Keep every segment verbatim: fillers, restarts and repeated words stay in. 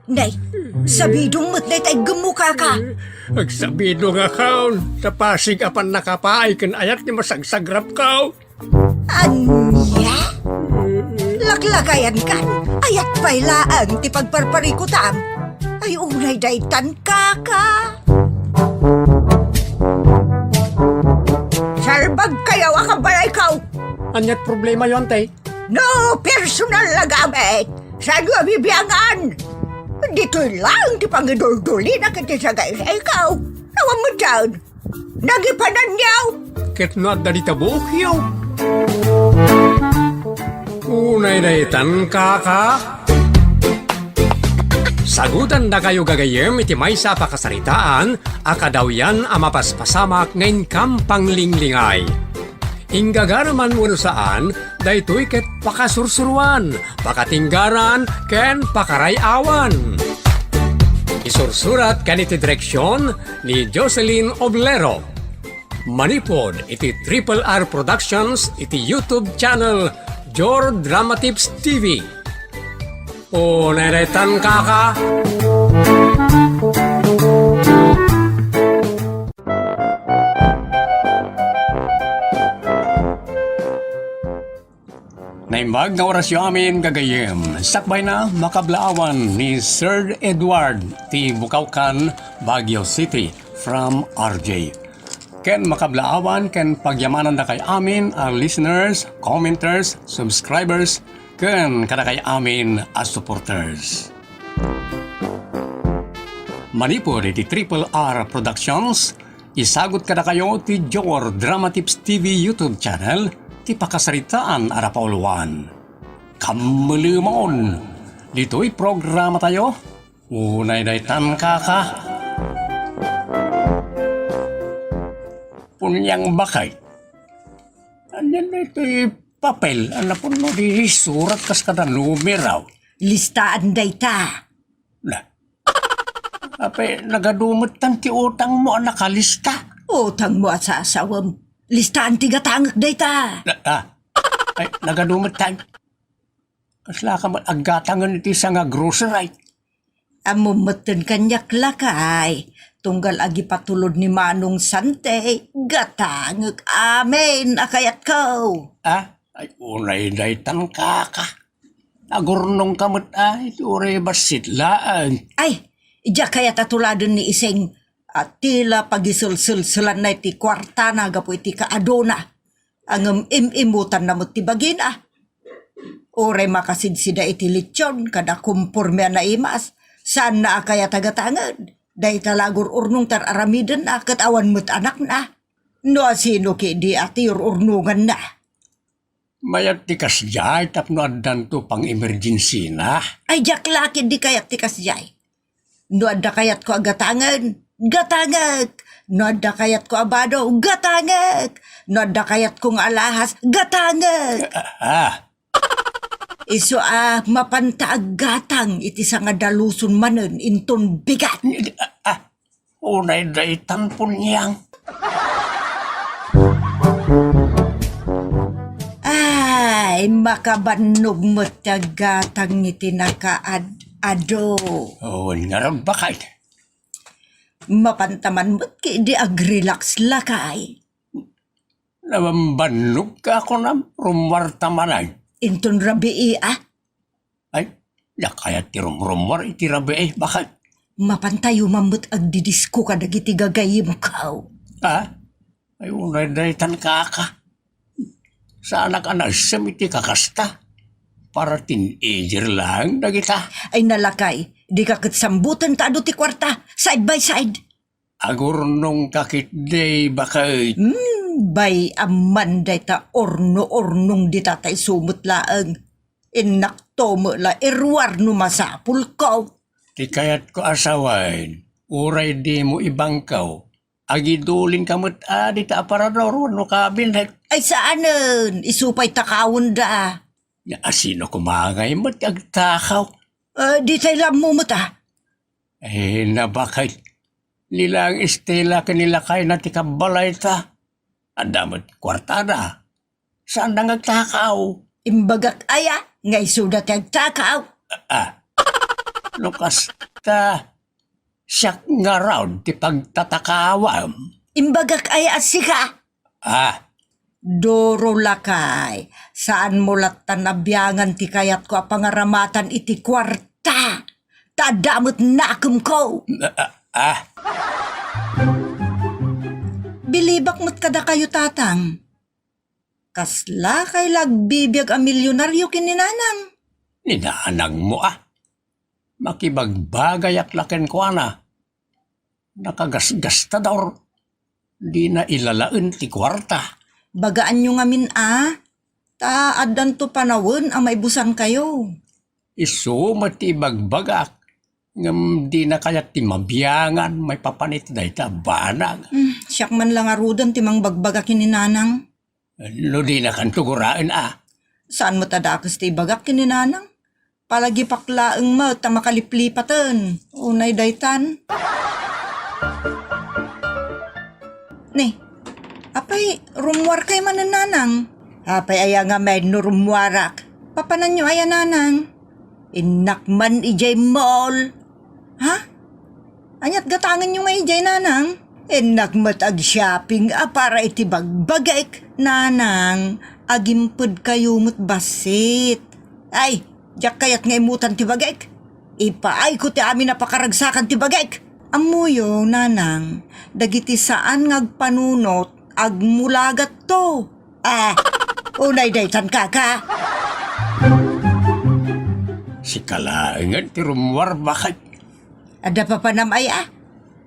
Nay, sabidong met dayta iggemmo, kaka. Agsabidongakon, ta pasig a pannakapaay ken ayat ti masagsagrapko. Ania? Laklakayankan, ayat pay laeng ti pagparparikutam. Ay, unay daytan, kaka. Salbagkayo a kabalayko. Ania't problemayo, ante? No personal a gamit, saanyo a bibiangan? Ditoy laeng ti pangiduldulina ket ti sagaysayko. Awan met dayta. Nagipananyo. Ket no adda dita buokyo. Unay daytan, kaka. Sagutandakayo gagayyem iti maysa a pakasaritaan a kadawyan a mapaspasamak nga inkam panglinglingay. Inggagara man wenno saan, daytoy ket pakasursuroan, pakatinggaran, ken pakaray-awan. Isursurat ken iti direksion ni Jocelyn Oblero. Manipud iti Triple R Productions iti YouTube channel Jor Dramatips T V. O, neretan, kaka. Naimbag nga orasyo amin, gagayyem. Sakbayna, Makablaawan ni Sir Edward ti Bukawkan, Baguio City, from R J. Ken makablaawan ken pagyamanandakay amin a listeners, commenters, subscribers, ken kadakay amin a supporters. Manipud iti Triple R Productions, isagut kadakayo ti Jor Dramatips T V YouTube channel ti pakasaritaan a napauluan. Kammelemon, ditoy programatayo, unay daytan, kaka. Puniang, bakay. Ania daytoy papel a napunno di surat kas kada numero? Listaan dayta. Na. Apay, nagadumettan ti utangmo a nakalista? Utangmo a sasawem. Listaan ti gatangek dayta. Na, ah. Ay, nagadumettan. Kaslaka met aggatangen iti sanga grocery. Ammom metten kaniak, lakay, tunggal agipatulod ni Manong Sante, gatangek amin a kayatko. Ah? Ay, unay daytan, kaka. Agurnongka met, ay, iti uray bassit laeng. Ay, diak kayat a tuladen ni Ising a tila pagiselselselanna iti kuartana gapu iti kaadona. Ngem im-imutanna met ti bagina. Uray makasidsida iti litson kada komporme a naimas, saanna a kayat a gatangen. Dayta la agur-urnong ti ar-aramidenna ket awan met anakna. No asino ketdi a ti ur-urnonganna? Mayat ti kasdiay tapno addanto pang-emergensina. Ay, diak la ketdi kayat ti kasdiay. No adda kayatko a gatangen, gatangek. No adda kayatko a bado, gatangek. No adda kayatko nga alahas, gatangek. Ah, ah. Isu a mapanta aggatang iti sangadaluson manen inton bigat. Ah, ah. Unay daytan, Punyang. Ay, makabannog met ti aggatang iti nakaad-ado. Wen ngarud, bakay. Mapanta man met ketdi ag-relax, lakay. Nabambannogka, kunam, rummuarta manen. Inton rabii, a? Ay, diak kayat ti rumrummuar iti rabii, bakay. Mapantayo man met agdidisko kadagiti gagayyemko. A? Ay, unay daytan, kaka. Saanak a naessem iti kakasta. Para teenager laeng dagita. Ay, lakay, dika ket samboten ta adu ti kuarta. Side by side. Agurnongka ketdi, bakay. Hmm, bay-am man dayta urno-urnong dita ta isu met laeng. Innakto met la iruar no masapulko. Ti kayatko a sawen, uray dimo ibangkaw, agidulinka met a dita aparador wenno kabinet. Ay, saanen, isu pay takawenda. Nia, asino koma ngay met ti agtakaw? A, ditay la ammo met, a. Eh, nabakay. Ni laeng Estela ken ni lakayna ti kabbalayta. Adda met kuartada. Saanda nga agtakaw. Imbagak aya nga isuda ti agtakaw? A, a. No kasta, siak ngarud ti pagtatakawam. Imbagak aya a sika? Ah. Duro, lakay, saanmo lattan a biangan ti kayatko a pangaramatan iti kuarta. Ta adda met nakemko. Ah, ah, ah. Bilibak met kadakayo, tatang. Kaslakay la agbibiag a milionario ken ni nanang? Ni nanangmo, ah. Makibagbagayak la kenkuana. Nakagasgastador. Dina ilalaen ti kuarta. Bagaanyo ngamin a, ta addanto panawen a maibusankayo. Isu met ti ibagbagak, ngem dina kayat ti mabiangan maipapan iti dayta a banag. Hmm, siak man la ngaruden ti mangbagbaga ken ni nanang. No dinakanto guraen a. Saan met a dakes ti ibagak ken ni nanang? Palagipak laeng met ta makaliplipaten. Unay daytan. Ni, apay, rummuarkay manen, nanang? Apay aya ngamin no rummuarak? Papananyo aya, nanang? Innak man idiay mall. Ha? Ania't gatangenyo nga idiay, nanang? Innak met ag-shopping a para iti bagbagek, nanang. Agimpedkayo met bassit. Ay, diak kayat nga immutan ti bagek. Ipaayko ti amin a pakaragsakan ti bagek. Ammoyo, nanang, dagiti saan nga agpanunot, agmulagatto. Ah, unay daytan, kaka. Sika laengen ti rummuar, baket. Adda papanam aya?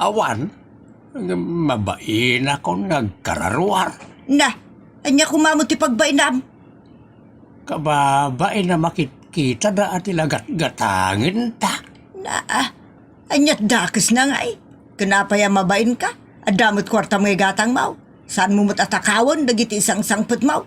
Awan. Ngem mabainakon nga agkararuar. Na, ania koma met ti pagbainam? Kababain a makitkitada a ti lagatgatangenta. Na, ah, ania't dakesna ngay? Ken apay a mabainka? Adda met kuartam nga igatangmo. Saanmo met a takawen dagiti isangsangpetmo.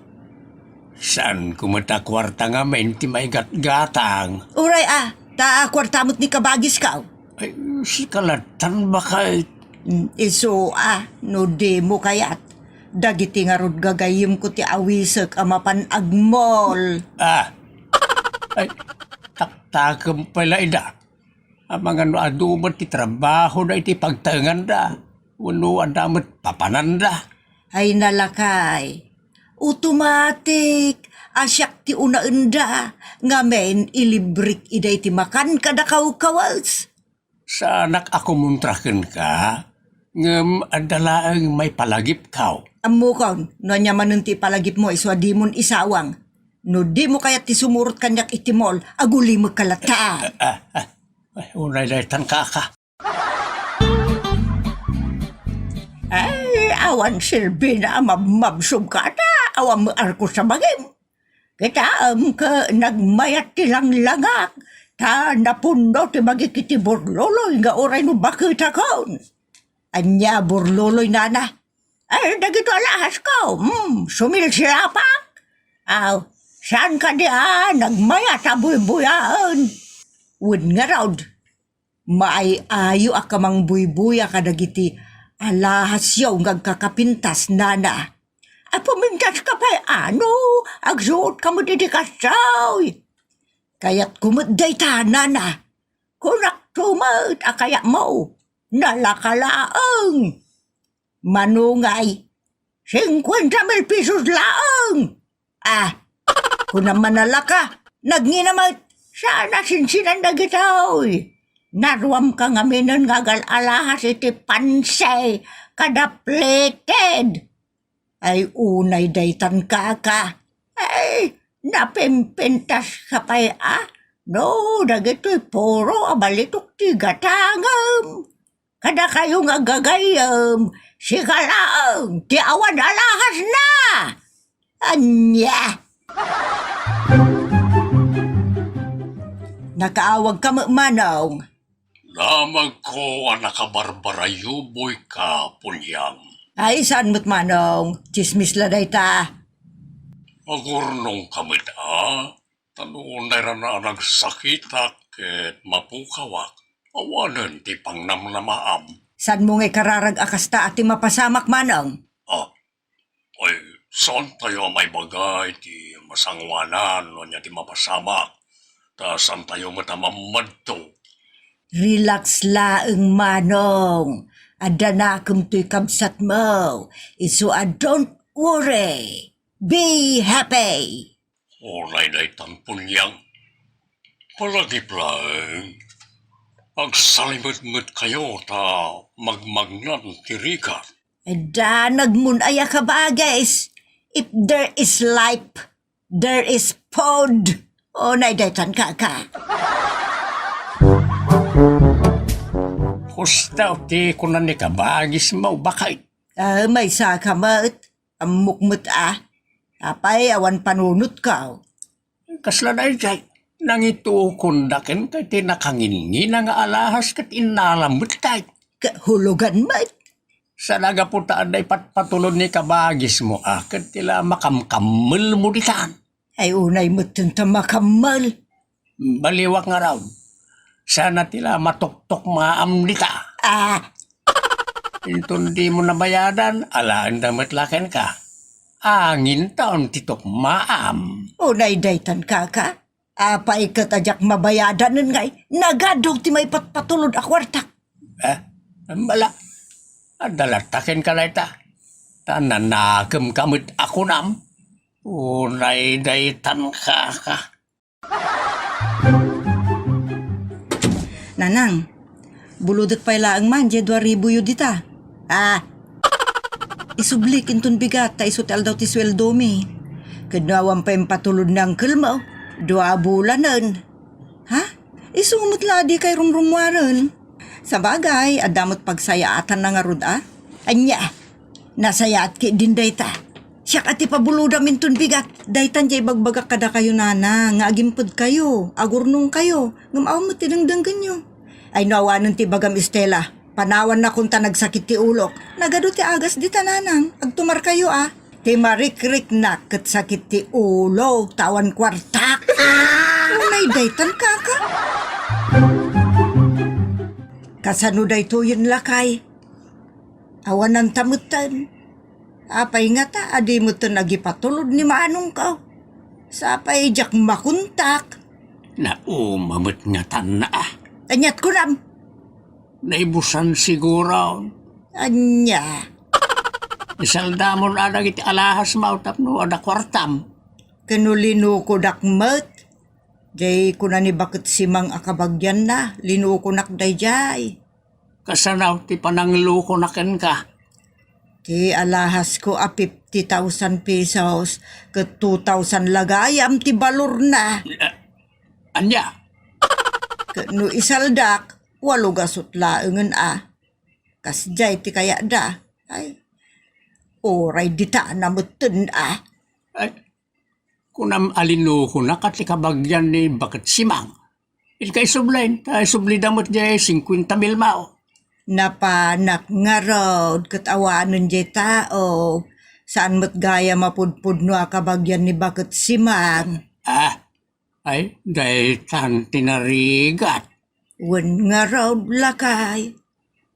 Saanko met a kuarta ngamin ti maigatgatang. Uray a, ta kuarta met ni kabagisko. Ay, sika lattan, baket. Mm, isu a, no dimo kayat. Dagiti ngarud gagayyemko ti awisek a mapan agmall. Ah. Ay, taktakem pay la ida. Amangan no adu met ti trabahona iti pagtaenganda, wenno adda met papananda. Ay, nalakay, automatic a siak ti unaenda ngamin ilibrek ida iti makan kada kawkawes. Saanak a kumontra kenka, ngem adda laeng maipalagipko. Ammokon, no ania manen ti ipalagipmo isu a dimon isawang. No dimo kayat ti sumurot kaniak iti mall, agulimekka latta. Ah, ah, ah. Ay, unay daytan, kaka. Ay, awan sirbina a mabmabsogka ta awan met arkos a bagim. Kitaem ket nagmayat ti langlangak, ta napunno ti bagik iti burloloy nga uray no baketakon. Ania burloloy, nana? Ay, dagito a lahasko, hmm, sumilsilapak. Aw, saan kadi a nagmayat a buybuyaen? Wen ngarud, maay-ayo a kamangbuybuya kadagiti alahasyo nga agkakapintas, nana. Ay, pumintaska pay, ano? Agsuotka met iti kastoy. Kayatko met dayta, nana. Kunakto met a kayatmo. Nalaka laeng. Manongay, singkuenta mil pesos laeng. Ah, kunam a nalaka, nagngina met, saan a sinsinan dagitoy. Naruamka ngaminen nga agal-alahas iti pansay kada plated. Ay, unay daytan, kaka. Ay, napimpintaska pay a, no, dagitoy puro a balitok ti gatangem. Kadakayo nga gagayyem, sika laeng ti awan alahasna. Ania? Nakaawagka met, manong. Damagko a nakabarbarayuboyka, Punyam. Ay, saan met, manong? Tsismis la dayta. Agurnongka met a, ta no nairana a nagsakitak ket mapukawak, awanen ti pangnamnamaam. Saanmo nga ikararag a kasta a ti mapasamak, manong? Ah, ay, saantayo a maibaga iti masangoanan no ania ti mapasamak, ta saantayo met a mammadto Relax laeng, manong. Adda nakem toy kabsatmo. Isu a don't worry. Be happy. Uray daytan, Punyang. Palagip laeng, agsalimetmetkayo ta magmagnan ti rigat. Adda nagmun-ay a kabagis. If there is life, there is food. Unay daytan, kaka. Husto ti kuna ni kabagismo, baket. Ah, maysa ka met. Ammok met a. Apay, awan panunotko. Kasla daydiay, nangitukon da kenka iti nakanginngina nga alahas ket innalam met kay. Kahulugan met. Saan a gapu ta adda ipatpatulod ni kabagismo a ket ti la makamkammelmo ditan. Ay, unay metten ta makammal. Baliwak ngarud. Saan a ti la matuktukmaam dita. Ah. Inton dimo nabayadan, alaenda met la kenka. Anginton ti tukmaam. Unay daytan, kaka. Apay ket a diak mabayadanen ngay, nagadu ti maipatpatulod a kuartak. Eh, bala, adda latta kenka dayta. Ta nanakemka met a kunam. Unay daytan, kaka. Nanang, bulodek pay laeng man diay dua ribuyo dita. Ah, isublik inton bigat ta isu ti aldaw ti sueldomi. Ket no awan pay impatulod ni angkelmo, dua a bulanen. Ha? Isu met la a dikay rumrummuaren. Sabagay, adda met pagsayaatanna ngarud a. Ania? Nasayaat ketdin dayta. Siak a ti pabulodam inton bigat. Daytan diay ibagbagak kadakayo, nana, nga agimpedkayo, agurnongkayo, ngem awan met ti dengdenggenyo. Ay no awanen ti ibagam, Estela, panawannakon ta nagsakit ti ulok. Nagadu ti agas dita, nanang. Agtumarkayo a. Ti marikriknak ket sakit ti ulo, ta awan kuartak. Unay daytan, kaka. Kasano daytoyen, lakay? Awananta metten. Apay ngata a di metten agipatulod ni manongko? Sapay diak makontak. Nauma met ngatanna a. Aniat kunam? Naibusan siguro. Ania? Isaldamon a dagiti alahasmo tapno adda kuartam. Ken no linukodak met, diay kuna ni Baket Simang a kabagianna, linukonak daydiay. Kasano ti pananglukona kenka? Ti alahasko a fifty thousand pesos, ket two thousand la gayam ti balorna. Eh, ania? Ket no isaldak, walo gasut laengen a. Kasdiay ti kayatda. Ay, uray dita na metten a. Ay, kunam a linukonak a ti kabagian ni Baket Simang. Inka isubli, ta isublida met diay cincuenta mil mao. Napanak ngarud ket awanen diay tao. Saan met gayam a pudpudno a kabagian ni Baket Simang. Ah, ay, daytan ti narigat. Wen ngarud, lakay.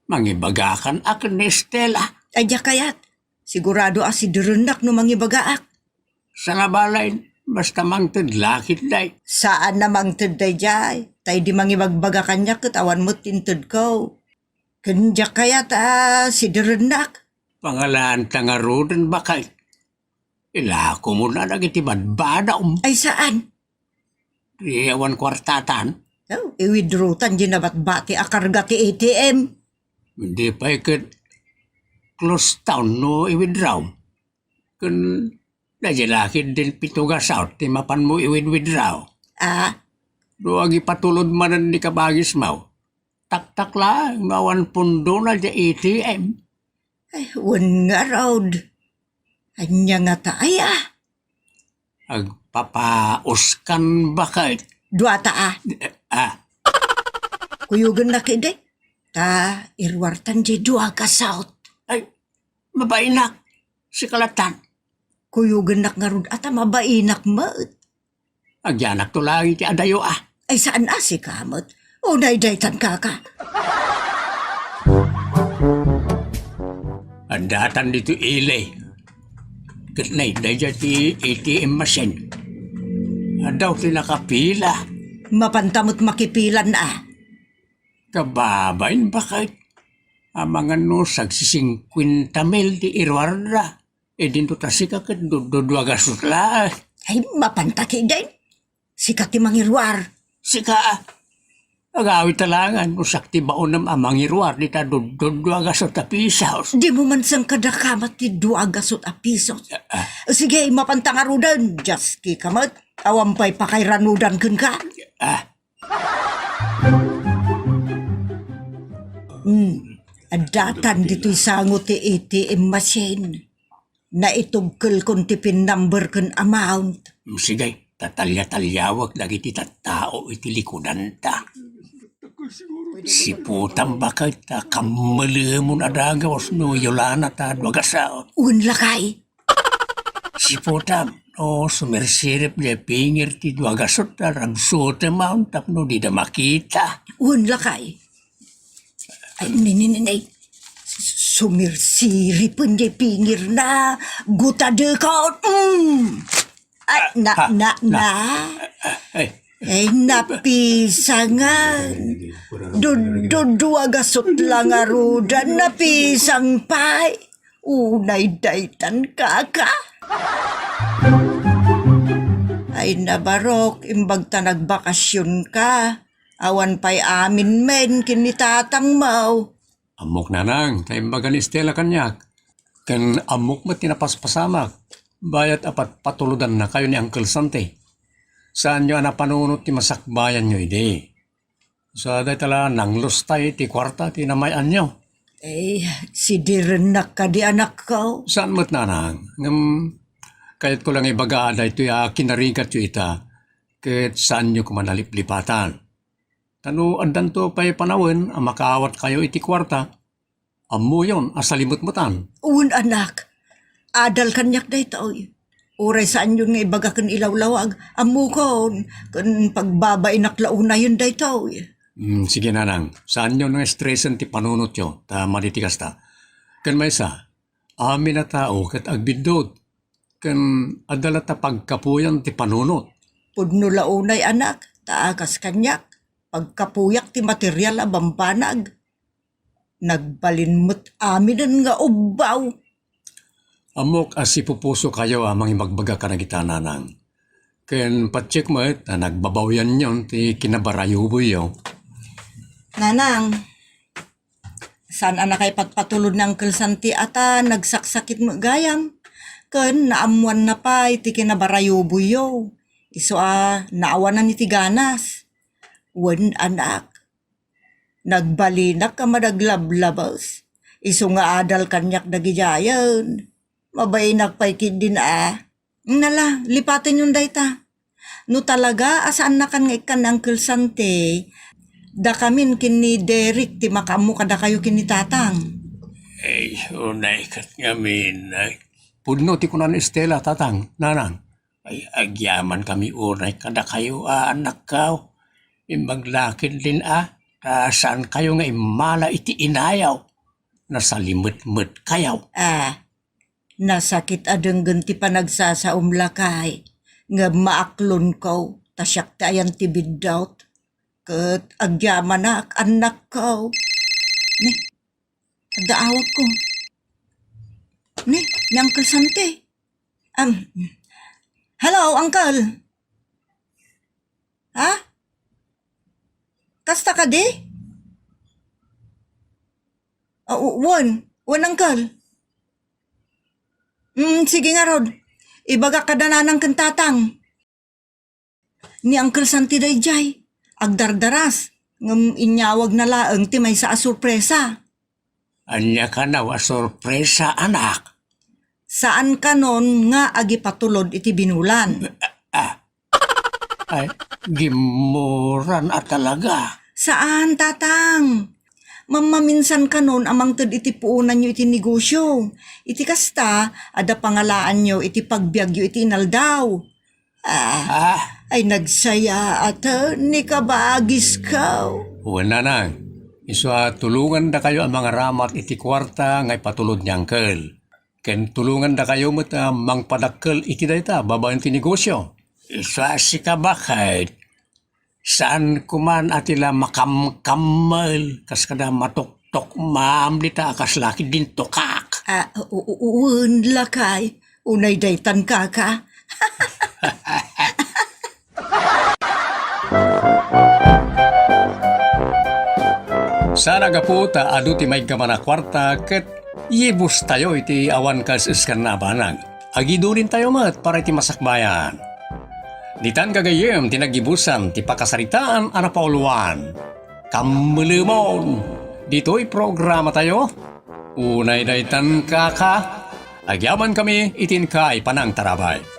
Mangibagakan a ken ni Estela. Ay, diak kayat. Sigurado a siderennak no mangibagaak. Saan a balet, basta mangted la ketdi. Saan a mangted daydiay, ta idi mangibagbagak kaniak ket awan met ti intedko. Ken diak kayat a siderennak. Pangalaanta ngaruden, baket. Ilakomon a dagiti badbadam. Ay, saan? Di awan kuartatan. Oh, i-withdrawtan diay nabatbati a karga ti A T M. Di pay ket close town no i-withdraw. Ken daydiay la ketdin pito gasut ti mapanmo i-withdraw. Ah? No agipatulod manen ni kabagismo, taktak laeng no awan pundona diay A T M. Ay, wen ngarud. Ania ngata aya? Agpapauskan, baket. Duata a. Ah. Kuyogennak idi. Ta iruartan diay dua gasut. Ay, mabainak. Sika lattan. Kuyogennak ngarud a ta mabainak met. Agyanakto laeng iti adayo a. Ay, saan a sika met? Unay daytan, kaka. Addatan ditoy ili. Ket nay, daydiay ti A T M machine. Addaw ti nakapila. Mapanta met makipilan a. Kababain baket. Amangan no sagsisingkuenta mil ti iruarda. Idinto ta sika ket dudduduagasut la. Ay, mapanta ketdin. Sika ti mangiruar. Sika, a. Agawid ta langan, no siak ti baonem a mangiruar dita dudduduagasut a pisos. Dimo man sangkadakamat ti duagasut a pisos. Ah. Sige, mapanta ngaruden. Diaskika met. Awan pay pakairanudan kenka. Ah. Hmm. Addatan ditoy sango ti A T M machine. Naitubkelkon ti pin number ken amount. Sige, tatalya-talyawek dagiti tattao iti likudanta. Siputam baket ta kammelemon a dagus no Yolana ta duagasaot. Wen lakay. Siputam no sumirsirip diay pingir ti duagasut ta ragsutem tapno dida makita. Wen lakay. Ay, ni, ni, ni, ni. Sumirsiripen diay pingirna. Gutadekon. Mm. Ay, na, Ah, na, na. na. Ay. Ay, napisangan. Dudduduagasut la ngaruden, napisang pay. Unay daytan, kaka. Ay, nabarok, imbag ta nagbakasionka. Awan pay amin men ken ni tatangmo. Ammok, nanang, ta imbaga ni Estela kaniak. Ken ammok met ti napaspasamak. Bayat a patpatulodannakayo ni Uncle Santi. Saanyo a napanunot ti masakbayanyo idi. Sa dayta la nanglustay ti kuarta ti namay-anyo. Eh, sidirennak kadi, anakko? Saan met, nanang. Ngem, kayatko lang ibaga a daytoy a kinarigatyo ita, ket saanyo koma a liplipatan. Ta no addanto pay panawen a makaawatkayo iti kuarta, ammoyon a salimetmetan. Wen, anak. Adal kaniak daytoy. Uray saanyon nga ibaga ken ilawlawag, ammokon, ken pagbabainak la unayen daytoy. Hmm, sige, nanang. Saanyon nga stresen ti panunotyo, ta madi ti kasta. Ken maysa, amin a tao ket agbiddut. Ken adda latta pagkapuyan ti panunot. Pudno la unay, anak, ta a kas kaniak, pagkapuyak ti material a bambanag. Nagbalin met aminen nga ubbaw. Ammok a sipupusokayo a mangibagbaga kadagita, nanang. Ken patiek met a nagbabawyanyon ti kinabarayuboyyo. Nanang, saan a nakaipatpatulod ni Uncle Santi a ta nagsaksakit met gayam. Ken naammoanna pay ti kinabarayuboyyo. Isu a naawanan iti ganas. Wen, anak. Nagbalinak a managlablabes. Isu nga adal kaniak dagidiayen. Mabainak pay ketdin a. Nala, lipatenyon dayta. No talaga a saannakan nga ikkan ni Uncle Santi, dakamin ken ni Derek ti makaammo kadakayo ken ni Tatang. Ay, unay ket ngamin, ay. Pudno ti kuna ni Estela, Tatang, Nanang. Ay, agyamankami unay kadakayo a annakko. Imbag la ketdin a, ta saankayo nga immala iti inayo. Nasalimetmetkayo. Ah, nasakit a denggen ti panagsasaom, lakay. Ngem maaklonko, ta siak ti ayan ti biddut. Ket agyamanak, annakko. Ni, adda awagko. Ni, ni Uncle Santi. Um, hello, Uncle. Ha? Kasta kadi? Ah, u-, wen, wen, Uncle. Mm, sige ngarud. Ibagak kada Nanang ken Tatang. Ni Uncle Santi daydiay, agdardaras, ngem inyawagna laeng ti maysa a sorpresa. Ania kano a sorpresa, anak? Saankanon nga agipatulod iti binulan. Ah, ay, gimmuran a talaga. Saan, Tatang. Mammaminsankanon a mangted iti puonanyo iti negosyo. Iti kasta, adda pangalaanyo iti pagbiagyo iti inaldaw. Ah, Ah. Ay, nagsayaaten ni kabagisko. Wen, Nanang, isu a tulongandakayo a mangaramat iti kuarta nga ipatulod ni Uncle. Ken tulongandakayo met a mangpadakkel iti dayta babaen ti negosyo. Isu a sika, baket. Saan ko man a ti la makamkammel, kas kada matuktok maam dita a kasla ket dintokak. Ah, u-, u-, wen, lakay. Unay daytan, kaka. Saan a gapu ta adu ti maiggaman a kuarta ket yibustayo iti awan kas-eskanna a banag. Agidulintayo met para iti masakbayan. Ditan gagayyem ti naggibusan ti pakasaritaan a napauluan. Kammelemon! Ditoy programatayo, unay daytan, kaka, agyamankami iti inkay panangtarabay.